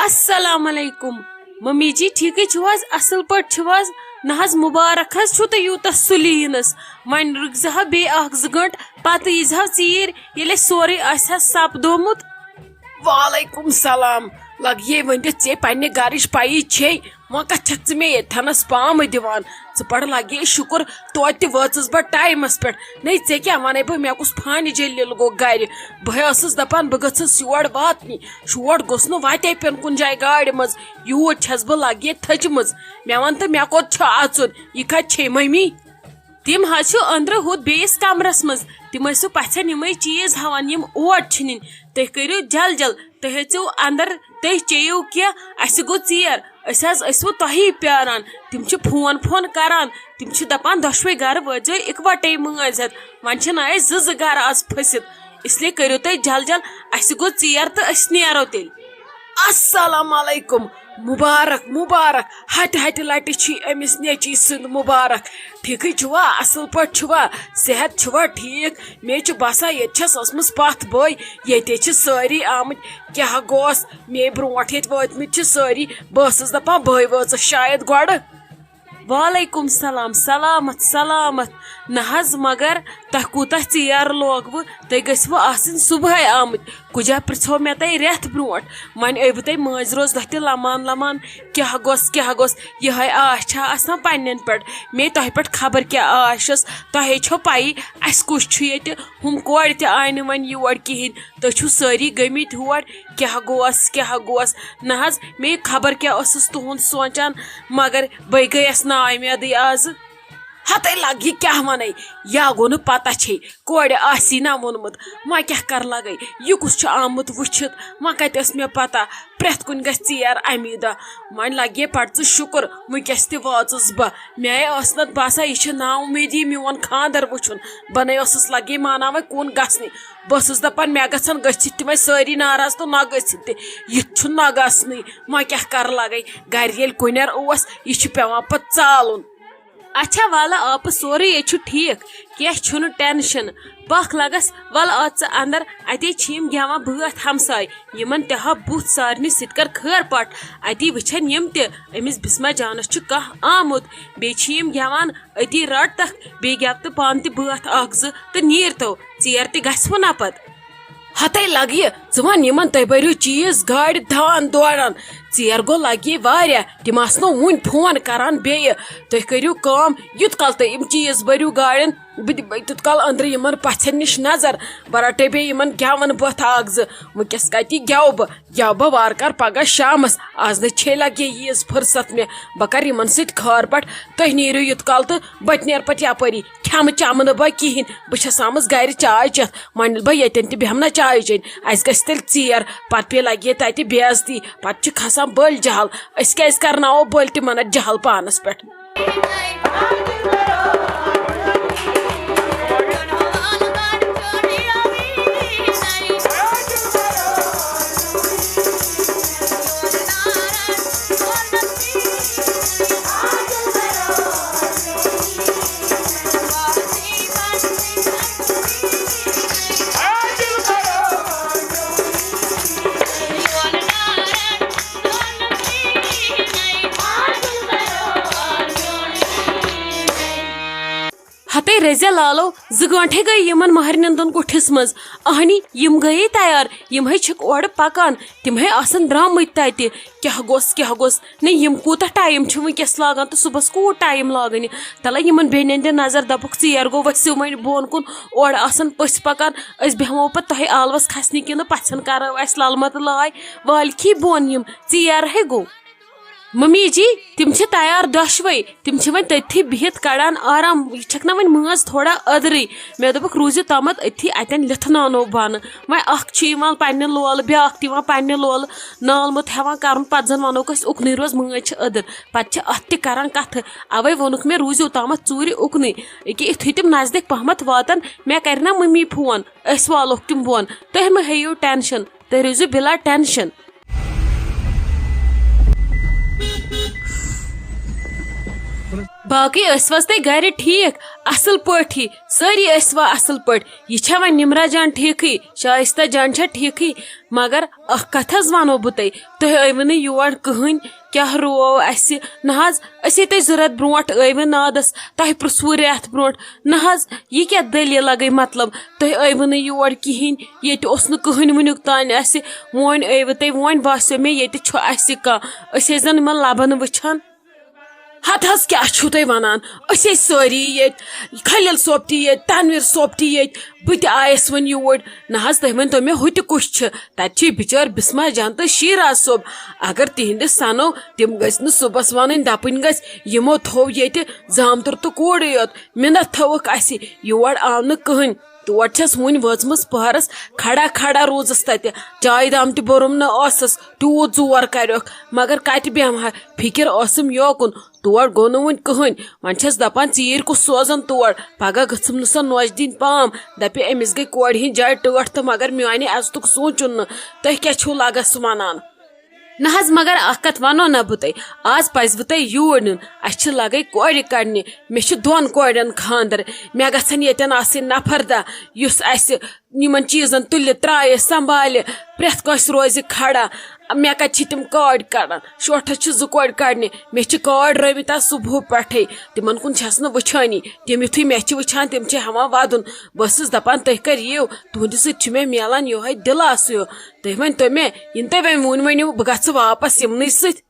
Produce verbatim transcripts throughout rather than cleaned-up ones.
السلام علیکم۔ ممی جی، ٹھیکٕے چھِو حظ؟ اصل پٲٹھۍ چھِو حظ؟ نہ حظ، مبارک حظ چھُو تۄہہِ یوٗتاہ سُلہِ یِنس۔ وۄنۍ رُکزِ ہا بیٚیہِ اکھ زٕ گٲنٛٹہٕ، پتہٕ ییٖزِ ہا ژیٖرۍ، ییٚلہِ اَسہِ سورُے آسہِ ہا سپدومُت۔ وعلیکم سلام۔ لگیے ؤنِتھ، ژےٚ پننہِ گرٕچ پَیی چھے، وۄنۍ کتھ چھکھ ژٕ مےٚ ییٚتہِ تھنس پامہٕ دِوان؟ ژٕ پَر لگے شُکر، توتہِ تہِ وٲژٕس بہٕ ٹایمس پٮ۪ٹھ۔ نے ژےٚ کیٛاہ وَنے بہٕ، مےٚ کُس فانہِ جلیل گوٚو گرِ؟ بہٕ ہے ٲسٕس دپان بہٕ گٔژھٕس یور واتنہِ، شور گوٚژھ نہٕ وتے پیوٚن کُنہِ جایہِ گاڑِ منٛز، یوٗت چھَس بہٕ لگے تھٔچمٕژ۔ مےٚ وَن تہٕ، مےٚ کوٚت چھُ اَژُن؟ یہِ کَتہِ چھے مٔمی؟ تِم حظ چھِ أنٛدرٕ ہُتھ بیٚیِس کمرس منٛز۔ تِم ٲسِو پژھٮ۪ن یِمے چیٖز ہاوان، یِم اور چھِ نِنۍ۔ تُہۍ کٔرِو جل جل، تُہۍ أژِو اندر، تُہۍ چیٚیِو کینٛہہ، اسہِ گوٚو ژیر، أسۍ حظ ٲسوٕ تۄہی پیاران۔ تِم چھِ فون فون کران، تِم چھِ دپان، دۄشوے گرٕ وٲتۍزیو اِکوٹے مٲنٛزِ ہٮ۪تھ۔ وۄنۍ چھِنہٕ اسہِ زٕ زٕ گرٕ آز پھٔسِتھ، اس لیے کٔرِو تُہۍ جل جل، اسہِ گوٚو ژیر تہٕ أسۍ نیرو تیٚلہِ۔ السلام علیکم۔ مبارک، مبارک۔ ہتہِ ہتہِ لٹہِ چھی أمِس نیٚچی سُنٛد مبارک۔ ٹھیکٕے چھُوا؟ اصل پٲٹھۍ چھُوا؟ صحت چھُوا ٹھیک؟ مےٚ چھُ باسان، ییٚتہِ چھَس ٲسمٕژ پتھ بٲے، ییٚتے چھِ سٲری آمٕتۍ۔ کیٛاہ گوس؟ مے برونٛٹھ ییٚتہِ وٲتمٕتۍ چھِ سٲری۔ بہٕ ٲسٕس دپان، بٲے وٲژٕس شاید گۄڈٕ۔ وعلیکم سلام، سلامت سلامت۔ نہ حظ، مگر تۄہہِ کوٗتاہ ژیر لوگوٕ؟ تُہۍ گٔژھوٕ آسٕنۍ صبحٲے آمٕتۍ۔ کُجا پرژھو مےٚ تۄہہِ رٮ۪تھ برونٛٹھ۔ وۄنۍ ٲیوٕ تُہۍ مٲنٛزِ روز دۄہ تہِ لمان لمان۔ کیٛاہ گوٚژھ، کیٛاہ گوٚژھ؟ یِہوٚے آش چھا آسان پننٮ۪ن پٮ۪ٹھ؟ مے تۄہہِ پٮ۪ٹھ خبر کیٛاہ آش چھس۔ تۄہے چھو پَیی، اَسہِ کُس چھُ ییٚتہِ۔ ہُم کورِ تہِ آیہِ نہٕ وۄنۍ یور کِہیٖنۍ۔ تُہۍ چھِو سٲری گٔمٕتۍ ہور۔ کیٛاہ گوٚوس، کیٛاہ گوٚوس؟ نہ حظ، مے خبر کیٛاہ ٲسٕس تُہُنٛد سونٛچان، مگر بے گٔیَس ناامیدٕے آزٕ۔ ہتے لگ، یہِ کیٛاہ وَنے؟ یا گوٚو نہٕ پتہ چھے، کورِ آسی نہ ووٚنمُت، وۄنۍ کیٛاہ کر لگے؟ یہِ کُس چھُ آمُت وٕچھِتھ؟ وۄنۍ کتہِ ٲس مےٚ پتہ؟ پرٛٮ۪تھ کُنہِ گژھِ ژیر امی دۄہ۔ وۄنۍ لگے پتہٕ ژٕ شُکر، وٕنکیٚس تہِ وٲژٕس بہٕ۔ مےٚ ٲس نتہٕ باسان، یہِ چھِ نا اُمیدی میون خاندر وٕچھُن۔ بہٕ نے ٲسٕس لگے مانان وۄنۍ کُن گژھنٕے۔ بہٕ ٲسٕس دپان، مےٚ گژھن گٔژھِتھ تہِ وۄنۍ سٲری ناراض تہٕ نہ گٔژھِتھ تہِ۔ یہِ تہِ چھُ نہ گژھنٕے۔ وۄنۍ کیٛاہ کر لگے؟ گرِ ییٚلہِ کُنٮ۪ر اوس، یہِ چھُ پٮ۪وان پتہٕ ژالُن۔ اچھا، وَلہٕ آپہٕ سورُے ییٚتہِ چھُ ٹھیٖک، کینٛہہ چھُنہٕ ٹینشن۔ پکھ لگس، وَلہٕ اَژ ژٕ اندر، اتے چھِ یِم گٮ۪وان بٲتھ ہمساے، یِمن تہِ ہا بُتھ سارنٕے سۭتۍ کر خٲر پٹھ۔ اتی وٕچھن یِم تہِ أمِس بسمہ جانس چھُ کانٛہہ آمُت، بیٚیہِ چھِ یِم گٮ۪وان، أتی رٹ تکھ، بیٚیہِ گٮ۪و تہٕ پانہٕ تہِ بٲتھ اکھ زٕ تہٕ نیٖر تو، ژیر تہِ گژھِ وُ نہ پتہٕ۔ ہتے لگہِ، ژٕ وَن یِمن تُہۍ بٔرِو چیٖز گاڑِ دان دوران۔ ژیر گوٚو لگہِ واریاہ، تِم آسنو وُنہِ فون کران بیٚیہِ۔ تُہۍ کٔرِو کٲم، یُت کال تُہۍ یِم چیٖز بٔرِو گاڑٮ۪ن، بہٕ دِمہٕ تیُت کال أنٛدرٕ یِمن پژھٮ۪ن نِش نظر۔ بہٕ رٹے بیٚیہِ یِمن گٮ۪وَن بٲتھا اکھ زٕ۔ وٕنکیٚس کتہِ گٮ۪و بہٕ؟ گٮ۪و بہٕ وارٕ کار پگاہ شامس۔ آز نَے چھے لگے ییٖژ فرصت مےٚ۔ بہٕ کرٕ یِمن سۭتۍ خٲر پٹھ۔ تُہۍ نیٖرِو یُت کال تہٕ بہٕ تہِ نیرٕ پتہٕ یپٲری۔ کھٮ۪مہٕ چٮ۪مہٕ نہٕ بہٕ کِہیٖنۍ۔ بہٕ چھَس آمٕژ گرِ چاے چٮ۪تھ۔ وۄنۍ ییٚلہِ بہٕ ییٚتٮ۪ن تہِ بیٚہمہٕ نا چاے چیٚنۍ، اَسہِ گژھِ تیٚلہِ ژیر۔ پتہٕ پیٚیہِ لگہِ ییٚتہِ اَتہِ بے عزتی۔ پتہٕ چھِ کھسان بٔلۍ جہل۔ أسۍ کیٛازِ کرناوو بٔلۍ تِمن اَتہِ جہل پانس پٮ۪ٹھ؟ ہتے رزیا لالو، زٕ گٲنٹھے گٔے یِمن مہرنٮ۪ن دۄن کُٹھِس منٛز۔ اہنی، یِم گٔیے تیار، یِم ہے چھِکھ اورٕ پکان، تِم ہے آسن درٛامٕتۍ تتہِ۔ کیٛاہ گوٚژھ، کیٛاہ گوٚژھ؟ نہ، یِم کوٗتاہ ٹایم چھِ وٕنکیٚس لاگان تہٕ صُبحس کوٗت ٹایم لاگنہِ؟ تلہ، یِمن بیٚنٮ۪ن دِ نظر، دپُکھ، ژیر گوٚو، ؤسِو وۄنۍ بۄن کُن، اورٕ آسن پٔژھۍ پکان، أسۍ بیٚہمو پتہٕ تۄہہِ آلوس کھسنہِ کِنہٕ پژھٮ۪ن کرو اسہِ للمت لاے؟ والکھی بۄن یِم، ژیر ہے گوٚو۔ ممی جی، تِم چھِ تیار دۄشوے۔ تِم چھِ وۄنۍ تٔتھی بِہِتھ کڑان آرام۔ یہِ چھکھ نہ وۄنۍ مٲنٛز تھوڑا أدرٕے۔ مےٚ دوٚپُکھ، روٗزِو تامَتھ أتھی، اَتٮ۪ن لِتھٕ نانو بانہٕ۔ وۄنۍ اکھ چھُ یِوان پننہِ لولہٕ، بیٛاکھ تہِ یِوان پننہِ لولہٕ۔ نالمُت ہٮ۪وان کرُن، پتہٕ زن ونوکھ أسۍ اُکنُے روز، مٲنٛز چھِ أدٕر۔ پتہٕ چھِ اتھ تہِ کران کتھٕ۔ اوے ووٚنُکھ مےٚ، روٗزِو تامَتھ ژوٗرِ اُکنُے۔ أکیاہ یِتھُے تِم نزدیٖک پہمتھ واتن، مےٚ کرِ نہ ممی فون، أسۍ والوکھ تِم بۄن۔ تُہۍ مہ ہیٚیِو ٹینشن، تُہۍ روٗزِو بلا ٹینشن۔ باقٕے ٲسوٕ تُہۍ گرِ ٹھیٖک؟ اصل پٲٹھی، سٲری ٲسوا اصل پٲٹھۍ؟ یہِ چھا وۄنۍ نمرہ جان ٹھیکھٕے، شائستہ جان چھا ٹھیکھٕے؟ مگر اکھ کتھ حظ ونو بہٕ تۄہہِ، تُہۍ ٲیوٕ نہٕ یور کٕہٕنۍ، کیاہ روو اسہِ؟ نہ حظ، أسے تۄہہِ زٕ رٮ۪تھ برونٹھ ٲیوٕ نادس، تۄہہِ پرژھوٕ رٮ۪تھ برونٹھ۔ نہ حظ، یہِ کیاہ دٔلیٖلہ گٔے؟ مطلب، تُہۍ ٲیوٕ نہٕ یور کِہینۍ، ییٚتہِ اوس نہٕ کٕہٕنۍ وٕنیُک تانۍ اسہِ، وۄنۍ ٲیوٕ تُہۍ، وۄنۍ باسیو مےٚ ییٚتہِ چھُ اسہِ کانٛہہ، أسۍ ٲسۍ زن یِمن لبن وٕچھان۔ ہتہٕ حظ کیٛاہ چھِو تُہۍ ونان؟ أسۍ ٲسۍ سٲری ییٚتہِ، خلیل صٲب تہِ ییٚتہِ، تنویر صٲب تہِ ییٚتہِ، بہٕ تہِ آیس وۄنۍ یوٗرۍ۔ نہ حظ، تُہۍ ؤنۍ تو مےٚ، ہُہ تہِ کُس چھُ؟ تتہِ چھِ بِچٲرۍ بسمہ جان تہٕ شیراز صٲب۔ اگر تِہنٛدِ سنو، تِم گٔژھۍ نہٕ صُبحس ونٕنۍ، دپٕنۍ گٔژھۍ، یِمو تھوو ییٚتہِ زامتُر تہٕ کوٗرٕے یوت، مِنت تھٲوٕکھ اسہِ، یور آو نہٕ کٕہٕنۍ۔ تور چھَس وُنہِ وٲژمٕژ پٔہرَس، کھڑا کھڑا روٗزٕس تَتہِ۔ چایہِ دام تہِ بوٚرُم نہٕ ٲسَس، تیوٗت زور کَریوکھ، مگر کَتہِ بیٚہمہٕ ہا؟ فِکِر ٲسٕم یوکُن، تور گوٚو نہٕ وُنہِ کٕہٕنۍ۔ وۄنۍ چھَس دَپان، ژیٖرۍ کُس سوزَن تور؟ پَگاہ گٔژھٕم نہٕ سۄ نوچہِ دِنۍ پام، دَپہِ، أمِس گٔے کورِ ہِنٛدۍ جایہِ ٹٲٹھ تہٕ مگر میٛانہِ عزتُک سونٛچُن نہٕ۔ تُہۍ کیٛاہ چھِو لَگَس وَنان؟ نہ حظ، مگر اکھ کتھ ونو نہ بہٕ تۄہہِ، آز پزِ وٕ تۄہہِ یوٗرۍ نیُن۔ اسہِ چھِ لگے کورِ کڑنہِ، مےٚ چھِ دۄن کورٮ۪ن خاندر، مےٚ گژھن ییٚتٮ۪ن آسٕنۍ نفر دہ، یُس اسہِ یِمن چیٖزن تُلہِ، ترایہِ، سنبھالہِ، پرٛٮ۪تھ کٲنٛسہِ روزِ کھڑا۔ مےٚ کتہِ چھِ تِم کورِ کڑان؟ شوٹھس چھِ زٕ کورِ کڑنہِ، مےٚ چھِ کورِ رٲومٕتۍ آز صبحہٕ پٮ۪ٹھے، تِمن کُن چھس نہٕ وٕچھٲنی۔ تِم یُتھُے مےٚ چھِ وٕچھان، تِم چھِ ہٮ۪وان ودُن۔ بہٕ ٲسٕس دپان، تُہۍ کر یِیِو؟ تُہنٛدِ سۭتۍ چھُ مےٚ میلان یِہوٚے دِلاسہٕ ہیوٗ۔ تُہۍ ؤنۍ تو مےٚ، یِنہٕ تُہۍ وۄنۍ وُنۍ ؤنِو، بہٕ گژھٕ واپس یِمنٕے سۭتۍ۔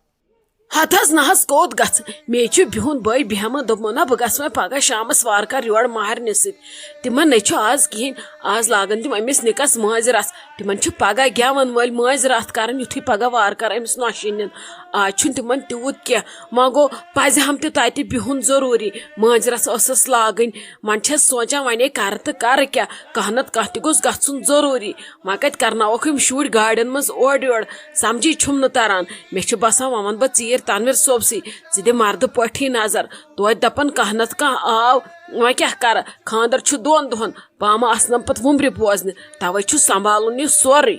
ہتہٕ حظ نہ حظ، کوٚت گژھٕ؟ مے چھُ بِہُن، بٲے بیٚہمہٕ، دوٚپمو نہ، بہٕ گژھٕ وۄنۍ پگاہ شامس وارٕ کارٕ یورٕ مہرنہِ سۭتۍ۔ تِمن نے چھُ آز کِہیٖنۍ، آز لاگن تِم أمِس نِکس مٲنٛزِ رژھ۔ تِمن چھُ پگاہ گٮ۪ون وٲلۍ مٲنٛزِ راتھ کران، یُتھُے پگاہ وارٕ کارٕ أمِس نۄشہِ نِن۔ آز چھُنہٕ تِمن تیوٗت کینٛہہ، وۄنۍ گوٚو پزِ ہم تہِ تتہِ بِہُن ضروٗری۔ مٲنٛزِ رژھ ٲسٕس لاگٕنۍ، وۄنۍ چھَس سونٛچان، وۄنۍ ہے کَرٕ تہٕ کَرٕ کیٛاہ؟ کانٛہہ نَتہٕ کانٛہہ تہِ گوٚژھ گژھُن ضروٗری۔ وۄنۍ کَتہِ کَرناوَکھ یِم شُرۍ گاڑٮ۪ن منٛز اورٕ یورٕ؟ سَمجھی چھُم نہٕ تَران۔ مےٚ چھُ باسان، وۄنۍ وَنہٕ بہٕ ژیٖرۍ تَنویٖر صٲبسٕے، ژٕ دِ مَردٕ پٲٹھی نظر۔ توتہِ دَپَن کانٛہہ نَتہٕ کانٛہہ آو، وۄنۍ کیٛاہ کَرٕ؟ خانٛدر چھُ دۄن دۄہَن، پامہٕ آسنَم پَتہٕ وُمبرِ بوزنہِ، تَوَے چھُ سنٛبھالُن یہِ سورُے۔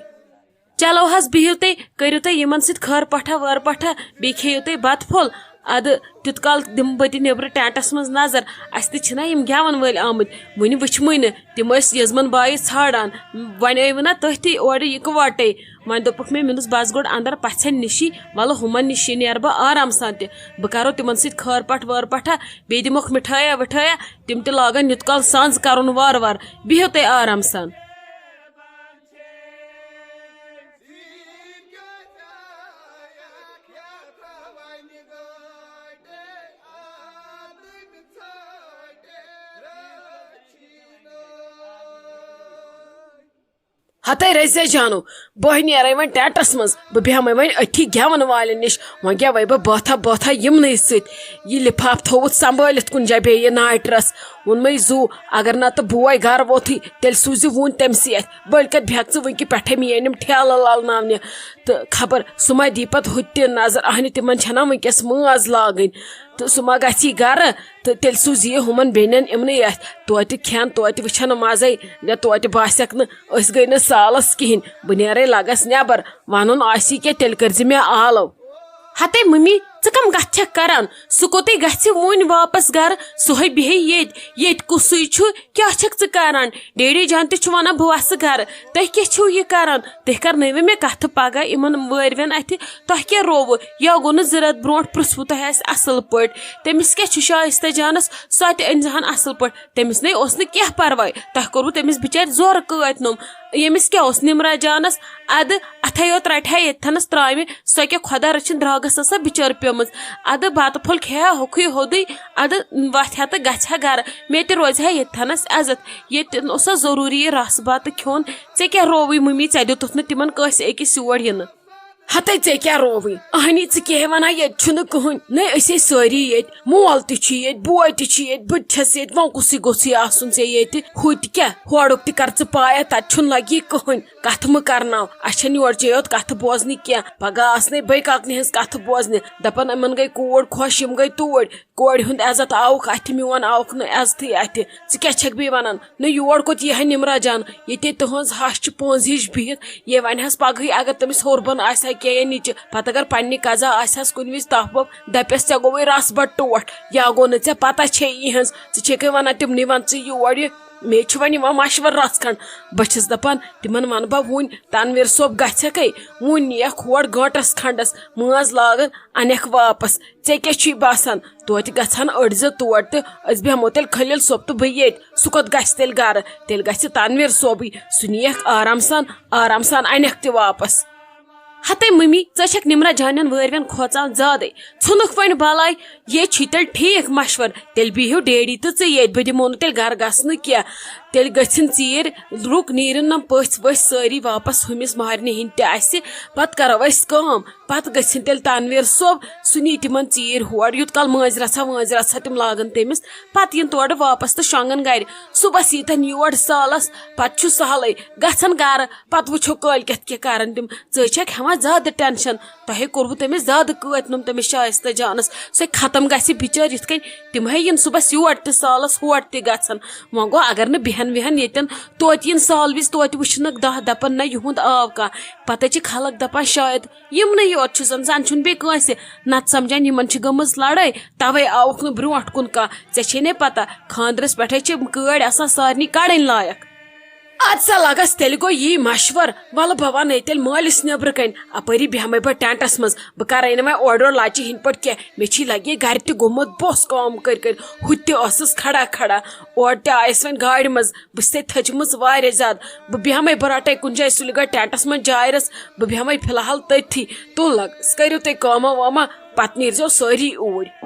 چلو حظ، بِہِو تُہۍ، کٔرِو تُہۍ یِمن سۭتۍ خٲر پٹھا وٲر پٹھا، بیٚیہِ کھیٚیِو تُہۍ بتہٕ پھوٚل۔ اَدٕ تیُت کال دِمہٕ بہٕ تہِ نیٚبرٕ ٹینٹس منٛز نظر۔ اَسہِ تہِ چھِنہ یِم گٮ۪وَن وٲلۍ آمٕتۍ، وُنہِ وٕچھمٕے نہٕ۔ تِم ٲسۍ یزمن بایہِ ژھانڈان، وۄنۍ ٲیوٕ نہ تُہۍ تہِ اورٕ یِکوٹے۔ وۄنۍ دوٚپُکھ مےٚ، مےٚ دوٚپُس، بس گۄڈٕ اندر پژھٮ۪ن نِشی، وَلہٕ ہُمن نِشی نیرٕ بہٕ آرام سان تہِ۔ بہٕ کرو تِمن سۭتۍ خٲر پٹھ وٲر پٹھا، بیٚیہِ دِموکھ مِٹھٲیا وِٹھٲیا۔ تِم تہِ لاگن یُت کال سَنٛز کرُن وارٕ وارٕ۔ بِہِو تُہۍ آرام سان۔ ہتے رزیا جانو، بہٕ نیرے وۄنۍ ٹینٹس منٛز، بہٕ بیہمے وۄنۍ أتھی گٮ۪ون والٮ۪ن نِش۔ وۄنۍ گٮ۪وے بہٕ بٲتھا بٲتھا یِمنٕے سۭتۍ۔ یہِ لفاف تھووُتھ سنبھٲلِتھ کُنہِ جایہِ بیٚیہِ نایٹرس۔ ووٚنمَے زُو، اگر نہ تہٕ بوے گرٕ ووتھٕے، تیٚلہِ سوٗزِ وُنۍ تٔمسٕے اَتھِ۔ بٔلۍ کَتہِ بیٚہکھ ژٕ وٕنکہِ پٮ۪ٹھَے میٛٲنۍ یِم ٹھیلہٕ لَلناونہِ؟ تہٕ خبر سُہ ما دی پَتہٕ ہُتہِ تہِ نظر، اہنہِ تِمَن چھَنا وٕنکٮ۪س مٲنٛز لاگٕنۍ؟ تہٕ سُہ ما گژھِ گرٕ؟ تہٕ تیٚلہِ سوٗزِ یہِ ہُمَن بیٚنٮ۪ن یِمنٕے اَتھِ۔ توتہِ کھٮ۪ن، توتہِ وٕچھَن مَزَے، یا توتہِ باسٮ۪کھ نہٕ أسۍ گٔے نہٕ سالَس کِہیٖنۍ۔ بہٕ نیرَے لَگَس نٮ۪بر، وَنُن آسی کینٛہہ، تیٚلہِ کٔرۍزِ مےٚ آلو۔ ہتے ممی، ژٕ کم کتھ چھکھ کران؟ سُہ کوٚتٕے گژھِ وُنۍ واپس گرٕ، سُہ ہے بیہہِ ییٚتۍ۔ ییٚتہِ کُسُے چھُ، کیٛاہ چھکھ ژٕ کران؟ ڈیڈی جان تہِ چھُ ونان بہٕ وسہٕ گرٕ، تُہۍ کیٛاہ چھِو یہِ کران؟ تُہۍ کرنٲوٕ مےٚ کتھٕ پگاہ یِمن وٲرۍوٮ۪ن اتھِ، تۄہہِ کیٛاہ رووٕ؟ یا گوٚو نہٕ زٕ رٮ۪تھ برونٹھ پرژھوٕ تۄہہِ اسہِ اصل پٲٹھۍ، تٔمِس کیٛاہ چھُ شایستہ جانس، سۄ تہِ أنۍزِہن اصل پٲٹھۍ، تٔمِس نے اوس نہٕ کینٛہہ پرواے، تۄہہِ کوٚروٕ تٔمِس بچارِ زورٕ کٲتۍ نوٚم۔ ییٚمِس کیٛاہ اوس نمرہ جانس؟ ادٕ اتھے یوت رٹہِ ہا ییٚتھنس ترامہِ، سۄ کیٛاہ خۄدا رٔچھِن درٛاگس ٲسا بِچٲر پیمٕژ۔ ادٕ بتہٕ پھوٚل کھیٚیہِ ہا ہوٚکھُے ہوٚدُے، ادٕ وتھِ ہا تہٕ گژھِ ہا گرٕ۔ مےٚ تہِ روزِ ہا ییٚتھنس عزت۔ ییٚتہِ اوسا ضروٗری یہِ رس بتہٕ کھیوٚن؟ ژےٚ کیٛاہ رووُے مٔمی؟ ژےٚ دیُتُتھ نہٕ تِمن کٲنٛسہِ أکِس یور یِنہٕ۔ ہتے ژےٚ کیٛاہ رووُے؟ اہنی ژٕ کیٛاہ ونان؟ ییٚتہِ چھُنہٕ کٕہٕنۍ۔ نے، أسۍ ٲسۍ سٲری ییٚتہِ۔ مول تہِ چھُ ییٚتہِ، بوے تہِ چھُ ییٚتہِ، بہٕ تہِ چھَس ییٚتہِ۔ وۄنۍ کُسٕے گوٚژھُے آسُن ژےٚ ییٚتہِ؟ ہُہ تہِ کیٛاہ؟ ہورُک تہِ کر ژٕ پایا، تتہِ چھُنہٕ لگی کٕہٕنۍ۔ کتھٕ مہٕ کرناو، اسہِ چھنہٕ یورٕ چے یوت کتھٕ بوزنہِ کینٛہہ۔ پگاہ آسنے بے کاکنہِ ہٕنٛز کتھٕ بوزنہِ، دپان، یِمن گٔے کوٗر خۄش، یِم گٔے توٗرۍ۔ کورِ ہُنٛد عزت آوُکھ اتھِ، میون آوُکھ نہٕ عزتھٕے اتھِ۔ ژٕ کیٛاہ چھکھ بیٚیہِ ونان؟ نہ، یور کوٚت یی ہا نمرہ جان؟ ییٚتے تُہنٛز ہش چھِ پونٛزِ ہِش بِہِتھ۔ یے ونہِ ہس پگہٕے، اگر تٔمِس ہیوٚر بۄن آسہِ ہا کینٛہہ نیٚچہِ۔ پتہٕ اگر پننہِ قضا آسہِ ہس کُنہِ وِزِ تپھ وپھ، دپٮ۪س، "ژےٚ گوٚوُے رس بڑٕ ٹوٹھ، یا گوٚو نہٕ ژےٚ پتہ چھے یِہٕنٛز، ژٕ چھکھے ونان تِمنٕے ون ژٕ یور یہِ، مےٚ چھُ وۄنۍ یِوان مشورٕ رژھ کھنڈ۔" بہٕ چھس دپان، تِمن ونہٕ بہٕ وُنۍ، تنویر صٲب گژھکھے، وُنۍ نِیکھ ہور گٲنٹس کھنڈس، مٲنٛز لاگن، انکھ واپس۔ ژےٚ کیٛاہ چھُے باسان؟ توتہِ گژھن أڑۍ زٕ تور تہٕ أسۍ بیٚہمو تیٚلہِ خلیل صٲب تہٕ بہٕ ییٚتہِ۔ سُہ کوٚت گژھِ تیٚلہِ گرٕ؟ تیٚلہِ گژھِ تنویر صٲبٕے۔ سُہ نِیَکھ آرام سان، آرام سان انکھ تہِ واپس۔ ہتے ممی، ژٕ چھکھ نمرہ جانٮ۪ن وٲروٮ۪ن کھوژان زیادے۔ ژھُنُکھ وۄنۍ بلاے، یے چھی تیٚلہِ ٹھیٖک مشورٕ۔ تیٚلہِ بِہِو ڈیڈی تہٕ ژٕ ییٚتہِ، بہٕ دِمو نہٕ تیٚلہِ گرٕ گژھنہٕ کینٛہہ۔ تیٚلہِ گٔژھِن ژیٖرۍ رُک نیٖرِن نم پٔژھۍ ؤژھۍ سٲری واپس ہُمِس مہرنہِ ہِنٛدۍ تہِ اسہِ۔ پتہٕ کرو أسۍ کٲم، پتہٕ گٔژھِن تیٚلہِ تنویر صٲب، سُہ نی تِمن ژیٖرۍ ہور، یوٗت کال مٲنٛزِ رژھا وٲنٛزِ رژھا تِم لاگن تٔمِس، پتہٕ یِن تورٕ واپس تہٕ شۄنٛگن گرِ۔ صُبحس ییٖتن یور سالس، پتہٕ چھُ سہلٕے، گژھن گرٕ، پتہٕ وٕچھو کٲلۍ کٮ۪تھ کیٛاہ کرن تِم۔ ژٕ چھکھ ہٮ۪وان زیادٕ ٹینشن، تۄہے کوٚروٕ تٔمِس زیادٕ قۭتۍ نوٚم تٔمِس شایستہ جانس، سۄ ختم گژھِ بِچٲر یِتھ کٔنۍ۔ تِم ہے یِن صُبحس یور تہِ سالس ہور تہِ گژھن۔ وۄنۍ گوٚو اگر نہٕ بیہن ویہن ییٚتٮ۪ن، توتہِ یِن سال وِزِ توتہِ وٕچھنکھ دہ، دپن نہ یِہُنٛد آو کانٛہہ۔ پتہٕ چھِ خلق دپان شاید یِمنٕے یوت چھُ زن، زن چھُنہٕ بیٚیہِ کٲنٛسہِ۔ نتہٕ سمجھن یِمن چھِ گٔمٕژ لڑٲے، توے آوُکھ نہٕ برونٛٹھ کُن کانٛہہ۔ ژےٚ چھے نے پتہ، خاندرس پٮ۪ٹھے چھِ کٲڑۍ آسان سارنٕے کڑٕنۍ لایق۔ ادٕ سا لگس تیٚلہِ گوٚو یی مشور، ولہٕ بہٕ ونَے تیٚلہِ مٲلِس نیٚبرٕ کنۍ۔ اپٲری بیہمے بہٕ ٹینٹس منٛز، بہٕ کرے نہٕ وۄنۍ اورٕ یورٕ لچہِ ہِنٛدۍ پٲٹھۍ کینٛہہ۔ مےٚ چھی لگے گرِ تہِ گوٚمُت بوس کٲم کٔرۍ کٔرۍ، ہُتہِ تہِ ٲسٕس کھڑا کھڑا، اورٕ تہِ آیس وۄنۍ گاڑِ منٛز، بہٕ چھسے تھٔچمٕژ واریاہ زیادٕ۔ بہٕ بیہمے، بہٕ رٹے کُنہِ جایہِ سُلہِ گڑِ ٹینٹس منٛز جاے رژھ، بہٕ بیہمے فی الحال تٔتھی۔ تُل لگس، کٔرِو تُہۍ کٲما وٲما، پتہٕ نیٖرزیو سٲری اوٗرۍ۔